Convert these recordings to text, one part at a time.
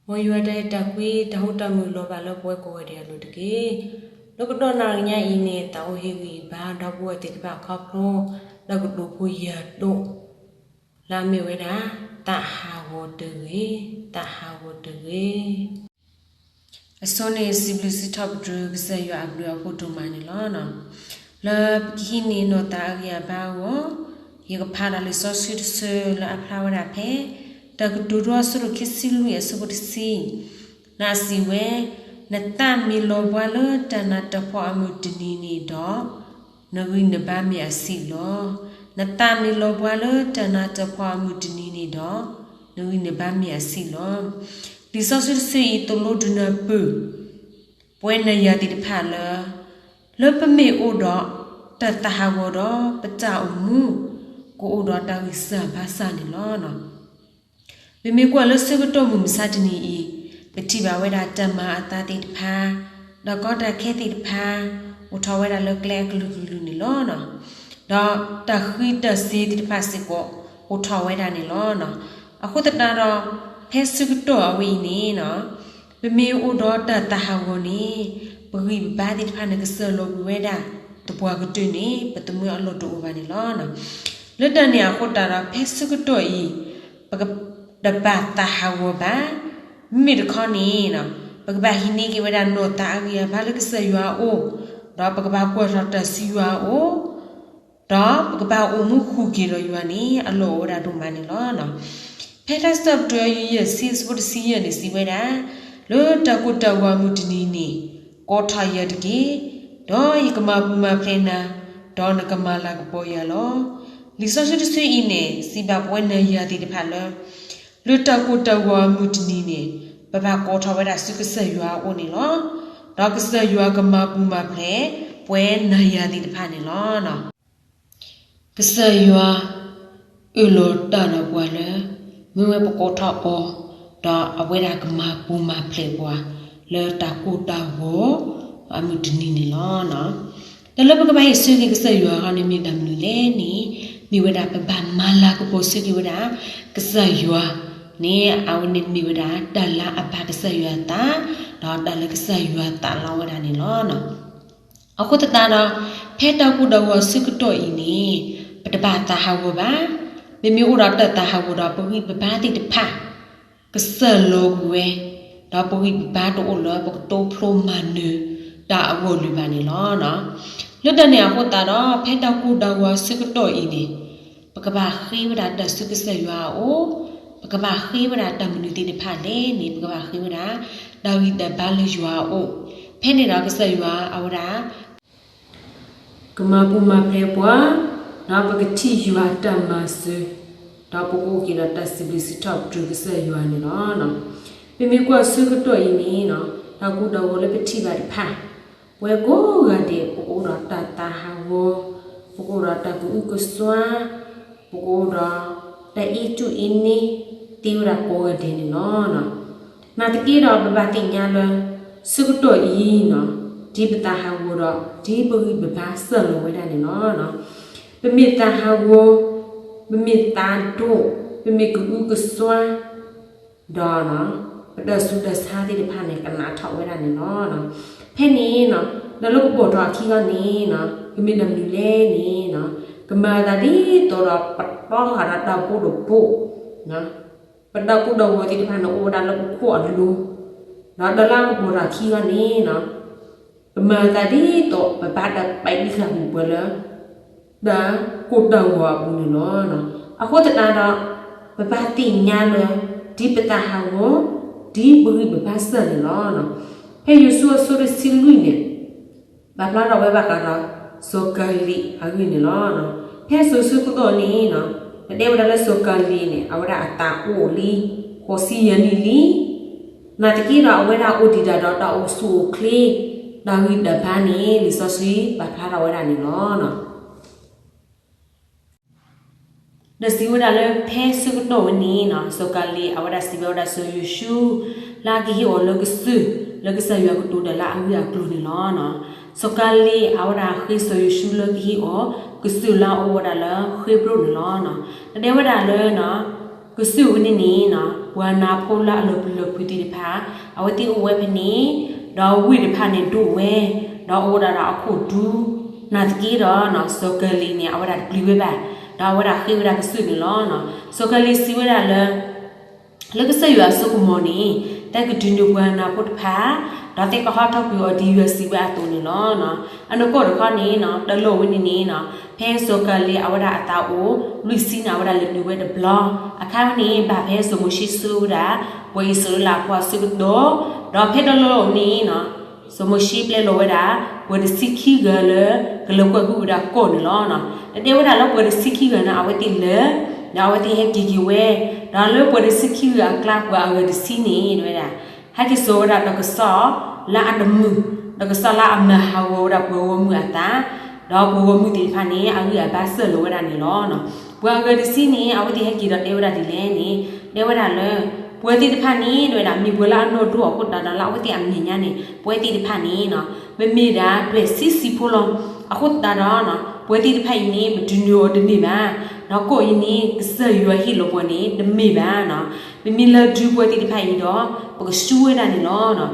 မ်ယွၤတၢ်အဲၣ်တၢ်ကွံ တၢ်ဟူးတၢ်မုာ်လီၤဘၣ်လၢပဝဲကိးဂၤဒဲးအလိၤတက့ၢ်. လၢကတီၢ်နၣ်ရံၣ်ညါအံၤန့ၣ် သးအိၣ်ဟ့ၣ်ဂံၢ်ဘါဒီပုၢ်ဝဲၢ်သ့ၣ်တဖၣ်ခီဖျိ တၢ်ကတိၤဖိယဲၢ်ဒိၣ် လၢအမ့ၢ်ဝဲဒၣ် သးဟးဂီၤတဂ့ၤ, သးဟးဂီၤတဂ့ၤ. အဆိန့ၣ် စံးဘျုးစံးထီၣ်ပတြၢၤကစၢ်ယွၤအဘျုးအဖှိၣ်ဒိၣ်မးန့ၣ်လီၤ. လၢပကဟံးန့ၢ်နီၢ်သးအဂံၢ်အဘါအဂီၢ်, ယကဖးဒီးလံာ်စီဆှံတဆၢလၢအဖျါဝဲဒၣ်ဖဲ တၢ်ကတိၤဒိ အဆၢဒိၣ်ခံဆံလွံၢ် အဆၢဖိတဆံ လၢအစံးဝဲ, နသးမ့ၢ်လီၤပှၤလၢတၢ်နးတၢ်ဖှီၣ်အမုၢ်တနံၤန့ၣ်ဒီး, နဂံၢ်နဘါမ့ၢ်အဆံးလီၤ. နသးမ့ၢ်လီၤပှၤလၢတၢ်နးတၢ်ဖှီၣ်အမုၢ်တနံၤန့ၣ်ဒီး, နဂံၢ်နဘါမ့ၢ်အဆံးလီၤ. လံာ်စီဆှံတဆၢအံၤသိၣ်လိဒုးနၢ်ပၢၢ် ပဝဲနၤယၤသ့ၣ်တဖၣ်လၢ လၢပမ့ၢ်အိၣ်ဒီးတၢ်သးဟးဂီၤဒီး ပတၢ်အိၣ်မူ ကအိၣ်ဒီးတၢ်ဂံၢ်စၢ်ဘါစၢ်န့ၣ်လီၤ. ပမ့ၢ်ကွၢ်လၢဆၢကတီၢ်မုၢ်မဆါတနံၤအံၤ, ပထံၣ်ဘၣ်ဝဲဒၣ်တၢ်မၤအသးသ့ၣ်တဖၣ်, ဒီးကီတၢ်ခဲသ့ၣ်တဖၣ် အိၣ်ထီၣ်ဝဲဒၣ်လၢကျဲအကလုာ်ကလုာ်န့ၣ်လီၤ. ဒီးတၢ်ဃံတၢ်စ့ၤသ့ၣ်တဖၣ်စ့ၢ်ကီး အိၣ်ထီၣ်ဝဲဒၣ်န့ၣ်လီၤ. အဃိသတးဒီး ဖဲဆၢကတီၢ်အဝဲအံၤန့ၣ် ပမ့ၢ်အိၣ်ဒီးတၢ်သးဟးဂီၤန့ၣ် ပဂံၢ်ပဘါသ့ၣ်တဖၣ်န့ၣ် ကစၢ်လီၤကွံာ်ဝဲဒၣ် သပှၢ်ကတၢၢ်န့ၣ် ပသမၢအလီၢ်တအိၣ်ဘၣ်န့ၣ်လီၤ. လၢတၢ်န့ၣ်အဃိသတးဒီး ဖဲဆၢကတီၢ်အံၤ ပကတဘၣ်သးဟးဂီၤဘၣ်. မ့မ့ၢ်တခီန့ၣ် ပကဘၣ်ဟံးန့ၢ်က့ၤဝဲဒၣ်နီၢ်သးအဂံၢ်အဘါလၢကစၢ်ယွၤအအိၣ်, ဒီးပကဘၣ်ကွၢ်ထီၣ်တၢ်ဆူယွၤအအိၣ်, ဒီးပကဘၣ်အိၣ်မူဃုာ်က့ၤဒီးယွၤန့ၣ် အလီၢ်အိၣ်ဝဲဒၣ်ဒိၣ်မးန့ၣ်လီၤ. ဖဲတၢ်စံးထီၣ်ပတြၢၤ ယုၢ်ယဲၢ်ဆံ အဆၢဖိတဆံယဲၢ်န့ၣ် စံးဝဲဒၣ်, လၢတၢ်ကိၢ်တၢ်ဂီၤအမုၢ်တနံၤန့ၣ် ကိးထီၣ်ယၤတက့ၢ်, ဒီးယကမၤပူၤမၤဖျဲးနၤ, ဒီးနကမၤလၤကပီၤယၤလီၤ. လံာ်စီဆှံတဆၢအံၤန့ၣ် စံးဘၣ်ပဝဲနၤယၤသ့ၣ်တဖၣ်လၢ လၢတၢ်ကိၢ်တၢ်ဂီၤအမုၢ်တနံၤန့ၣ် ပဘၣ်ကိးထီၣ်ဝဲဒၣ်ဆူကစၢ်ယွၤအအိၣ်န့ၣ်လီၤ. ဒီးကစၢ်ယွၤကမၤပူၤမၤဖျဲး ပဝဲနၤယၤသ့ၣ်တဖၣ်န့ၣ်လီၤ. ကစၢ်ယွၤအၢၣ်လီၤတၢ်ဒီးပှၤလၢ မ့ၢ်ဝဲပကိးထီၣ်အီၤ, ဒီးအဝဲဒၣ်ကမၤပူၤမၤဖျဲးပှၤ လၢတၢ်ကိၢ်တၢ်ဂီၤအမုၢ်တနံၤန့ၣ်လီၤ. တၢ်လၢပကဘၣ်ဟ့ၣ်ဆၢက့ၤကစၢ်ယွၤအဂီၢ်န့ၣ် မ့ၢ်တၢ်မနုၤလဲၣ်န့ၣ်, မ့ၢ်ဝဲဒၣ်ပဘၣ်မၤလၤကပီၤဆၢက့ၤဝဲဒၣ် ကစၢ်ယွၤန့ၣ် အဝဲန့ၣ်မ့ၢ်ဝဲဒၣ်တၢ်လၢအဘၣ်ကစၢ်ယွၤအသး, ဒီးတၢ်လၢကစၢ်ယွၤသးလီဝဲဒၣ်န့ၣ်လီၤ. အဃိသတးဒီး ဖဲတၢ်ကိၢ်တၢ်ဂီၤဆၢကတီၢ်အံၤန့ၣ် ပတဘၣ်သးဟးဂီၤဘၣ်. ပမ့ၢ်အိၣ်ဒီးတၢ်သးဟးဂီၤဒီး ပဂံၢ်ပဘါသ့ၣ်တဖၣ် ကစၢ်လီၤကွံာ်ဝဲ, ဒီးပဂံၢ်ပဘါတအိၣ်လၢပကတိဖျိမၤနၢၤတၢ်အဂီၢ်လၢၤဘၣ်န့ၣ်လီၤ. လၢတၢ်န့ၣ်အဃိသတးဒီး ဖဲတၢ်ကိၢ်တၢ်ဂီၤဆၢကတီၢ်အံၤန့ၣ် ပကဘၣ်ဃ့ဝဲဒၣ်တၢ်ဆူကစၢ်ယွၤအအိၣ်, ပကဘၣ်ဃ့ဝဲဒၣ်တၢ်မနုၤသ့ၣ်တဖၣ်လဲၣ်န့ၣ် ပကဘၣ်ဃ့ဝဲဒၣ် တၢ်ဂံၢ်တၢ်ဘါလၢယွၤအအိၣ်, ဖဲန့ၣ်ဒီးကစၢ်ယွၤအဝဲဒၣ် ကမၤပူၤမၤဖျဲးပှၤ, ဒီးပကထံၣ်ယွၤတၢ်မၤစၢၤ, ဒီးပကအိၣ်က့ၤဒီးတၢ်စံးဘျုးစံးထီၣ်ပတြၢၤကစၢ်ယွၤန့ၣ်လီၤ. ပမ့ၢ်ကွၢ်ဆၢကတီၢ်အံၤန့ၣ် တၢ်ကိၢ်တၢ်ဂီၤလၢပထံၣ်ဘၣ်တဖၣ်, ပဝဲကိးဂၤဒဲး ပကအိၣ်ဒီးတၢ်သးဟးဂီၤ, ပကအိၣ်ဒီးတၢ်ကအုကစွါ, ပကအိၣ်ဒီးတၢ်အ့ၣ်တူၢ်အ့ၣ်န့ၢ် သ့ဝဲဒၣ်ကိးဂၤဒဲးန့ၣ်လီၤ. နာ်သက့ဒီး ပဘၣ်သ့ၣ်ညါလၢ ဆၢကတီၢ်အံၤန့ၣ် ဒ်ပသးဟးဂီၤဒီး ဒ်ပဂံၢ်ပဘါစၢ်လီၤဝဲဒၣ်န့ၣ်လီၤ. ပမ့ၢ်သးဟးဂီၤ, ပမ့ၢ်သးဒိၣ်, ပမ့ၢ်ကအုကစွါ, ဒီး ပတၢ်ဆူးတၢ်ဆါသ့ၣ်တဖၣ်န့ၣ် ကနးထီၣ်ဝဲဒၣ်န့ၣ်လီၤ. ဖဲန့ၣ် တၢ်လၢကပိာ်ထီၣ်အခံဂီၢ်န့ၣ် ကမ့ၢ်တၢ်မနုၤလဲၣ်န့ၣ် ကမၤအသးဒ်သိးဒီး ပတီဃာ်ဒီးတၢ်ဘိၣ်တဘိၣ်, ပတၢ်ကိၢ်တၢ်ဂီၤသ့ၣ်တဖၣ်န့ၣ် အိၣ်ဝဲဒၣ်လၢပခိၣ်အလိၤ, ဒီးတၢ်လၢကပိာ်ထီၣ်အခံဂီၢ်န့ၣ် ကမၤအသးဒ်သိး ပဘၣ်တၢ်ပဲာ်ဒံဃာ်ပူၤပှဲၤလၢ တၢ်ကိၢ်တၢ်ဂီၤအပူၤန့ၣ်လီၤ. အဃိသတးဒီး ပဘၣ်သ့ၣ်ညါလၢ ဒ်ပသးဟးဂီၤ, ဒ်ပဂံၢ်ပဘါစၢ်န့ၣ်လီၤ. ဖဲယိၤၡူအဆၢဒိၣ်တဆံလွံၢ်န့ၣ် ပာ်ဖျါထီၣ်ဝဲဘၣ်ဃးဒီး စီၤကၤလံးအဂ့ၢ်န့ၣ်လီၤ. ဖဲစိၤဆၢကတီၢ်န့ၣ် ပတဲဝဲဒၣ်လၢစီၤကၤလံးန့ၣ် အဝဲဒၣ်အသးအိၣ်လံ ဃိးဆံယဲၢ်နံၣ်လံ. နာ်သက့ဒီး အဝဲဒၣ်အိၣ်ဒံးဒၣ်ဒီးတၢ်အိၣ်ဆူၣ်အိၣ်ချ့ တၢ်ဂံၢ်တၢ်ဘါန့ၣ် လံာ်စီဆှံပာ်ဖျါထီၣ်ဝဲဒၣ်န့ၣ်လီၤ. ဒီးစံးဝဲဒၣ်လၢဖဲဆၢကတီၢ်ဝဲန့ၣ် စီၤကၤလံးအဝဲဒၣ်စံးဘၣ်ဝဲဒၣ်စီၤယိၤၡူ လၢအကဟ့ၣ်အီၤလၢကစၢၢ် လၢကစၢ်ယွၤကတိၤတၢ်လၢအဂ့ၢ်အကျိၤန့ၣ်လီၤ. စီၤကၤလံးအဝဲဒၣ်ဃ့စီၤယိၤၡူလၢကဟ့ၣ်အီၤ ကစၢၢ်လၢအအိၣ်ဝဲဒၣ်လၢဃ့ဘြိၣ်န့ၣ်လီၤ. တၢ်တဲဝဲဒၣ်လၢ ကစၢၢ်ဝဲန့ၣ်န့ၣ်နီၤ ပှၤနၢ်ဖိလၢအလီၤပျံၤလီၤဖုးသ့ၣ်တဖၣ် အဝဲသ့ၣ်အိၣ်ဝဲဖဲန့ၣ်, ဒီးဝ့ၢ်တဖၣ်န့ၣ်ဒိၣ်ဝဲ, ဒီးအိၣ်ဝဲဒၣ်ဒီးအခိၣ်ဒူ, နာ်သက့ဒီးနီၤ စီၤကၤလံးန့ၣ် အဝဲဒၣ်တပျံၤဝဲဘၣ်, ဒီးအဝဲဒၣ်ဃ့ဝဲဒၣ်ကစၢၢ်န့ၣ်လီၤ. စီၤကၤလံးစံးဝဲဒၣ်လၢ လၢကစၢ်ယွၤအစိကမီၤန့ၣ် တၢ်ကဒုးနုာ်ပှၤနၢ်ဖိတဖၣ်, ဒီးသ့ၣ်ကဟီထီၣ်ကွံာ်အီၤဒ်ယွၤစံးဝဲအသိးန့ၣ်လီၤ. အနီၢ်ကီၢ်တခီန့ၣ်နီၤ တၢ်လီၢ်ဝဲန့ၣ်န့ၣ်နီၤ ဖဲစီၤကၤလံးအဝဲဒၣ်အသးအိၣ် လွံၢ်ဆံန့ၣ် အဝဲဒၣ်လဲၤနုာ်ဝဲတဘျီ, အခါဝဲန့ၣ် ဘၣ်ဖဲစီၤမိၤၡ့ဆှၢဝဲဒၣ် ပှၤအံၣ်စရ့လးဖိအဆၢကတီၢ်, ဒီးဖဲတၢ်လီၢ်န့ၣ်နီၤ စီၤမိၤၡ့ပျဲလီၤဝဲဒၣ် ပှၤတဆံခံဂၤလၢ ကလဲၤကွၢ်ဟုၣ်ဝဲဒၣ်ကီၢ်န့ၣ်လီၤ. တၢ်တဲဝဲဒၣ်လၢပှၤတဆံခံဂၤန့ၣ် အဝဲသ့ၣ်လဲၤ, ဒီးအဝဲသ့ၣ်ဟဲက့ၤက့ၤဝဲ, ဒီးလၢပှၤတဆံခံဂၤအကျါ ပှၤအဂၤတဆံန့ၣ် တဲဝဲဒၣ် ဟဲက့ၤစိာ်ဝဲဒၣ်တၢ်ကစီၣ်လၢအတမုာ်, တၢ်ကစီၣ်လၢအမၤဟးဂီၤဝဲဒၣ်ပှၤဂီၢ်မုၢ်အသး, ဒီးပှၤဂီၢ်မုၢ်သ့ၣ်တဖၣ်န့ၣ် အဂံၢ်အဘါစၢၢ်လီၤဝဲဒၣ်န့ၣ်လီၤ. ပှၤအဂၤတဆံန့ၣ် အဝဲသ့ၣ်ဟဲက့ၤဒီးတဲဝဲဒၣ်ဒ်လဲၣ်န့ၣ်, တဲဝဲဒၣ်လၢ ပှၤသ့ၣ်တဖၣ်န့ၣ် တဲဝဲဒၣ် မ့ၢ်ပှၤလၢအနီၢ်ဒိၣ်အဃိသတးဒီး လၢအဝဲသ့ၣ်အမဲာ်ညါန့ၣ် ပှၤသ့ၣ်တဖၣ်န့ၣ်နီၤ မ့မ့ၢ်ဒၣ်ဒွဲၣ်ဆံးဆံးဖိလီၤ. အဃိသတးဒီးနီၤ ပှၤသ့ၣ်တဖၣ်အံၤန့ၣ် ပဒုးနုာ်အီၤတန့ၢ်ဘၣ်, ဒီးကီၢ်အံၤန့ၣ် ကစၢ်ယွၤဟ့ၣ်လီၤပှၤန့ၣ် တမ့ၢ်ဘၣ်နီၤ. ပမ့ၢ်လဲၤဒုးပှၤသ့ၣ်တဖၣ်အံၤဒီး ပကဆူၣ်ဝဲဒၣ်န့ၣ်လီၤ.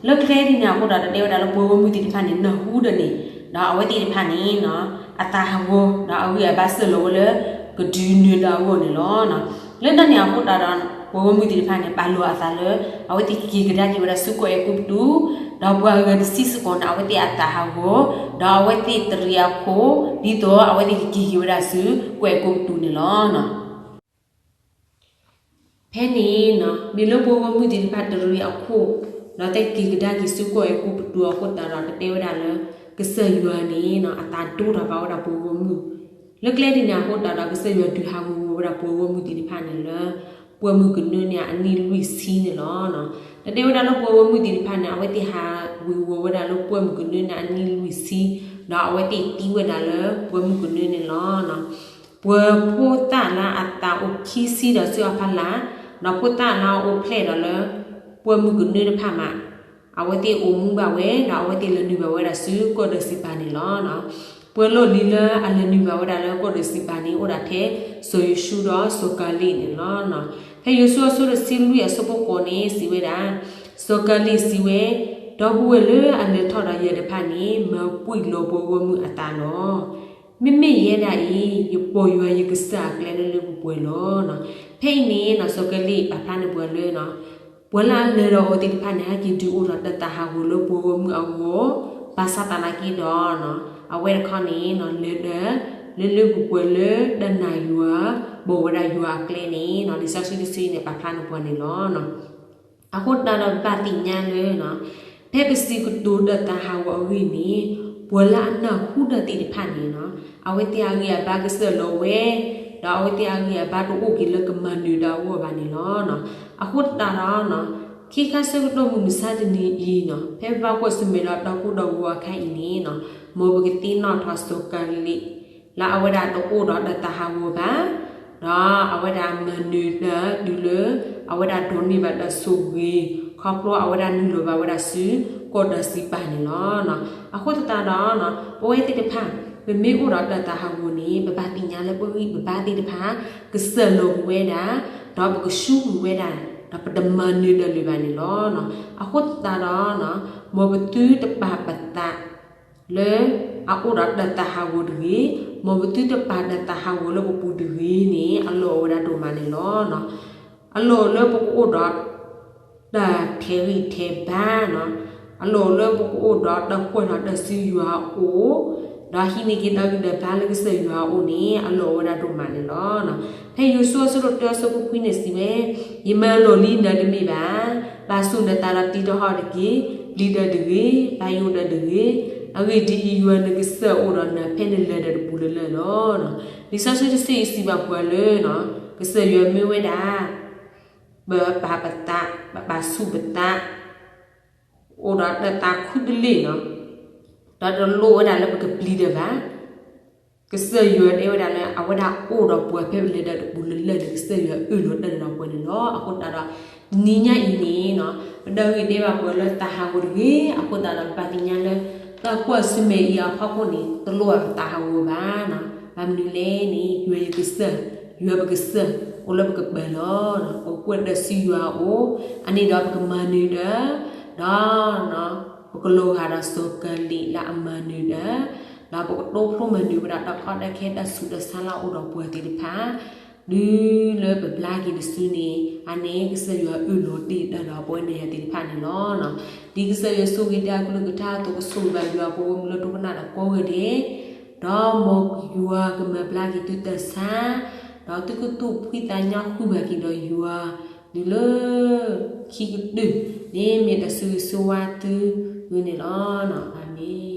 လၢကျဲဒ်န့ၣ်အဃိဒီး တၢ်တဲဝဲဒၣ်လၢပှၤဂီၢ်မုၢ်သ့ၣ်တဖၣ်န့ၣ် နၢ်ဟူဒီးန့ၣ်, ဒီးအဝဲသ့ၣ်တဖၣ်န့ၣ်နီၤ အသးဟးဂီၤ ဒီးအဂံၢ်အဘါစၢၢ်လီၤဝဲလၢ ကဒုးနုာ်လၢအဂီၢ်န့ၣ်လီၤ. လၢတၢ်န့ၣ်အဃိသတးဒီး ပှၤဂီၢ်မုၢ်သ့ၣ်တဖၣ်န့ၣ် ပာ်လီၤအသးလၢ အဝဲသ့ၣ်ကက့ၤကဒါက့ၤဝဲဒၣ်ဆူကီၢ်အဲၤကူပတူး, ဒီးပှၤအဂၤတဆံစ့ၢ်ကီးန့ၣ် အဝဲသ့ၣ်အသးဟးဂီၤ, ဒီးအဝဲသ့ၣ်တရံးအခိၣ် ဒ်သိးအဝဲသ့ၣ်ကက့ၤက့ၤဝဲဒၣ်ဆူ ကီၢ်အဲၤကူပတူးန့ၣ်လီၤ. ဖဲန့ၣ်နီၤ မ့ၢ်လၢပှၤဂီၢ်မုၢ်သ့ၣ်တဖၣ်တရံးအခိၣ်, ဒီးသ့ၣ်က့ၤကဒါက့ၤဆူကီၢ်အဲၤကူပတူးအဃိသတးဒီး တၢ်တဲဝဲဒၣ်လၢ ကစၢ်ယွၤန့ၣ်နီၤ အသးဒိၣ်ထီၣ်ဘၣ်ဝဲဒၣ်ပှၤဂီၢ်မုၢ်, လၢကျဲဒ်န့ၣ်အဃိသတးဒီး ကစၢ်ယွၤဒုးဟးဝ့ၤဝီၤဝဲဒၣ်ပှၤဂီၢ်မုၢ်သ့ၣ်တဖၣ်န့ၣ်လၢ ပှၢ်မုၢ်ကနၢန့ၣ်အနံၣ်လွံၢ်ဆံန့ၣ်လီၤ. တၢ်တဲဝဲဒၣ်လၢပှၤဂီၢ်မုၢ်သ့ၣ်တဖၣ်န့ၣ် အဝဲသ့ၣ်ဟးဝ့ၤဝီၤဝဲဒၣ်လၢပှၢ်မုၢ်ကနၢန့ၣ်အနံၣ်လွံၢ်ဆံ, ဒီးအဝဲသ့ၣ်သံဝဲဒၣ်လၢပှၢ်မုၢ်ကနၢန့ၣ်လီၤ. ပှၤဖိသၣ်လၢအသးအိၣ်ခံဆံဒီးဆူအဖီလာ်, ဒီးဖိသၣ်လၢအအိၣ်ဖျဲၣ်ဒီးလၢ ပှၢ်မုၢ်ကနၢတဖၣ်မး, အဝဲသ့ၣ်အိၣ်မူဘၣ်ဝဲ ဒီးအဝဲသ့ၣ်လဲၤနုာ်ဘၣ်ဝဲဒၣ်ဆူကီၢ်ဒီးစံးပာ်န့ၣ်လီၤ. ပှၤလီၢ်လံၤလၢအလဲၤနုာ်ဘၣ်ဝဲဒၣ်လၢကီၢ်ဒီးစံးပာ်န့ၣ် အိၣ်ဒၣ်ထဲစီၤယိၤၡူဒီးစီၤကၤလံးန့ၣ်လီၤ. ဖဲယိၤၡူအဆၢဒိၣ်တဆံလွံၢ်အဆၢဖိဃိးန့ၣ် စံးဝဲဒၣ်, စီၤကၤလံးစံးဝဲ, ဒီပုၢ်ဝဲၢ်လၢအလဲၤထီၣ်ဒီးယၤတဖၣ်န့ၣ် မၤပှံၢ်လီၤပှၤဂီၢ်မုၢ်အသးလီၤ. မ့မ့ၢ်ယဲဒၣ်အံၤ ယပိာ်ယွၤယကစၢ်အကျဲလၢလၢပှဲၤပှဲၤလီၤ. ဖဲအံၤန့ၣ်နီၤ စီၤကၤလံးပာ်ဖျါန့ၢ်ပှၤလၢ ပှၤလၢအလဲၤဒီးအီၤသ့ၣ်တဖၣ်န့ၣ် ဟဲက့ၤဒုးအိၣ်ထီၣ်တၢ်သးဟးဂီၤလၢပှၤဂီၢ်မုၢ်အဂီၢ်, ဘၣ်ဆၣ်သနာ်က့ဒီး အဝဲတခီန့ၣ် လဲၤဒီး လၢလၢပှဲၤပှဲၤလၢတၢ်နာ်ယွၤ ဘၣ်ဝဲဒၣ်ယွၤအကျဲန့ၣ် လံာ်စီဆှံတဆၢအံၤန့ၣ် ပာ်ဖျါန့ၢ်ပှၤန့ၣ်လီၤ. အဃိသတးဒီးဘၣ်သ့ၣ်ညါလၢ ဖဲပစံးကတိၤတၢ်သးဟးဂီၤအဂ့ၢ်န့ၣ် ပှၤလၢအနၢ်ဟူတၢ်သ့ၣ်တဖၣ်န့ၣ် အဝဲသ့ၣ်အဂံၢ်အဘါကစၢၢ်လီၤဝဲ, ဒီးအဝဲသ့ၣ်အဂံၢ်အဘါတအိၣ်က့ၤလၢကမၤနၢၤတၢ်အဂီၢ်ဘၣ်န့ၣ်လီၤ. အဃိသတးဒီး ခ့ခါဆၢကတီၢ်မုၢ်မဆါတနံၤအံၤနီၤ ဖဲပဘၣ်ကွၢ်ဆၢၣ်မဲာ်ဒီးတၢ်ကိၢ်တၢ်ဂီၤအခါအံၤန့ၣ် မ်ပကသ့ၣ်နီၣ်ထီၣ်စီၤကၤလံး လၢအဝဲဒၣ်တအိၣ်ဒီးတၢ်သးဟးဂီၤဘၣ်, ဒီးအဝဲဒၣ်မၤနၢၤတၢ်တုၤလၢ အဝဲဒၣ်ဒိးန့ၢ်ဘၣ်တၢ်ဆိၣ်ဂ့ၤ ခီဖျိအဝဲဒၣ်နုာ်လီၤဘၣ်ဝဲဒၣ်ဆူကီၢ်ဒီးစံးပာ်န့ၣ်လီၤ. အဃိသတးဒီး ပဝဲသ့ၣ်တဖၣ် ပမ့ၢ်အိၣ်ဒီးတၢ်သးဟးဂီၤန့ၣ် ပဘၣ်သ့ၣ်ညါလၢပဂံၢ်ပဘါသ့ၣ်တဖၣ် ကစၢ်လီၤပဝဲဒၣ်, ဒီးပကဆူၣ်ဝဲဒၣ်, ဒီးပတမၤနၢၤတၢ်လၢၤဘၣ်န့ၣ်လီၤ. အဃိသတးဒီး မ်ပသုတပာ်ပသး လၢအအိၣ်ဒီးတၢ်သးဟးဂီၤတဂ့ၤ, မ်ပသုတပာ်တၢ်သးဟးဂီၤလၢပပူၤတဂ့ၤန့ၣ် အလီၢ်အိၣ်ဝဲဒၣ်ဒိၣ်မးန့ၣ်လီၤ. အလီၢ်အိၣ်လၢပကအိၣ်ဒီး တၢ်ထဲးဂံၢ်ထဲးဘါနီၤ, အလီၢ်အိၣ်လၢပကအိၣ်ဒီးတၢ်ကွၢ်ထီၣ်တၢ်ဆူယွၤအအိၣ်, ဒီးဟံးန့ၢ်က့ၤတၢ်ဂံၢ်တၢ်ဘါလၢကစၢ်ယွၤအအိၣ်န့ၣ် အလီၢ်အိၣ်ဝဲဒၣ်ဒိၣ်မးန့ၣ်လီၤ. ဖဲယိၤၡူအဆၢဒိၣ်တၢအဆၢဖိခွံန့ၣ်စံးဝဲ, ယမၢလီၢ်လံနၤတမ့ၢ်ဘၣ်, ဘၣ်ဆူၣ်နသးဒီးတံၤတဟီၣ်တက့ၢ်, ပျံၤတၢ်တဂ့ၤ, ဘၣ်ယိၣ်တၢ်တဂ့ၤ, အဂ့ၢ်ဒ်အံၤ ယွၤနကစၢ်အိၣ်ဒီးနၤဖဲနလဲၤတၢ်တပူၤလၢ်လၢ်လီၤ. လံာ်စီဆှံတဆၢအံၤစံးဘၣ်ပှၤလၢ ကစၢ်ယွၤမ့ၢ်ဝဲဒၣ် ပပာ်ပသး, ပပာ်ဆူၣ်ပသး, အိၣ်ဒီးတၢ်သးခုတလ့ၢ်နီၤ, ဒီးတလိၣ်ဝဲဒၣ်လၢပကပျံၤတၢ်ဘၣ်. ကစၢ်ယွၤတဲဝဲဒၣ်လၢ အဝဲဒၣ်အိၣ်ဒီးပှၤဖဲပလဲၤတၢ်တပူၤလၢ်လၢ်န့ၣ် ကစၢ်ယွၤအၢၣ်လီၤတၢ်ဒီးပှၤန့ၣ်လီၤ. အဃိသတးဒီး တနံၤညါအံၤန့ၣ်နီၤ ပတၢ်ဂ့ၢ်တဲဘၣ်ပှၤလၢသးဟးဂီၤတဂ့ၤ, အဃိသတးဒီး ပဘၣ်သ့ၣ်ညါလၢ တၢ်ကွၢ်ဆၢၣ်မဲာ်အံၤအဖီခိၣ်န့ၣ် တလိၣ်ဘၣ်ပသးဟးဂီၤဘၣ်နီၤ. ဘၣ်မနုၤလဲၣ်န့ၣ် ယွၤယကစၢ်, ယွၤပကစၢ် အိၣ်လၢပကပၤလီၤ. ပကကွၢ်တၢ်စံယွၤအအိၣ်, အန့ၣ်ဒီးပကမၤနၢၤဒီး, ဒီး ပကလိၤဂာ်ဒီးစီၤကၤလံးလၢအမၤနၢၤဒီး, ဒီးပကတိဖျိမၤနၢၤဝဲဒၣ်တၢ်ကီတၢ်ခဲတၢ်ဆူးတၢ်ဆါလၢအအိၣ်ဒီးပှၤသ့ၣ်တဖၣ်, တုၤလၢပဘျါက့ၤတစုန့ၣ်, အန့ၣ်ကစၢ်ယွၤအၢၣ်လီၤတ့ၢ်တၢ်ဒီးပဝဲန့ၣ်ယၤသ့ၣ်တဖၣ်န့ၣ်လီၤ. ဒ်ကစၢ်ယွၤဆိၣ်ဂ့ၤတၢ်အကလုၢ်ကထါအသိး ကဆိၣ်ဂ့ၤဘၣ်ယွၤပဝဲမုၢ်လၢ်ဒိကနၣ်ဒီးကိးဂၤဒဲး, ဒီးမ်ယွၤကမၤဘျါက့ၤသုတၢ်ဆါ, ဒီးသုကသူၣ်ဖှံသးညီဃုာ်ဘၣ်က့ၤဒီးယွၤ, တုၤလၢ ခံကတၢၢ်န့ၣ်မ့ၢ်တၢ်ဆိၣ်ဂ့ၤဆိၣ်ဝါသုဂ့ၤန့ၣ်လီၤ. အၤမ့ၣ်.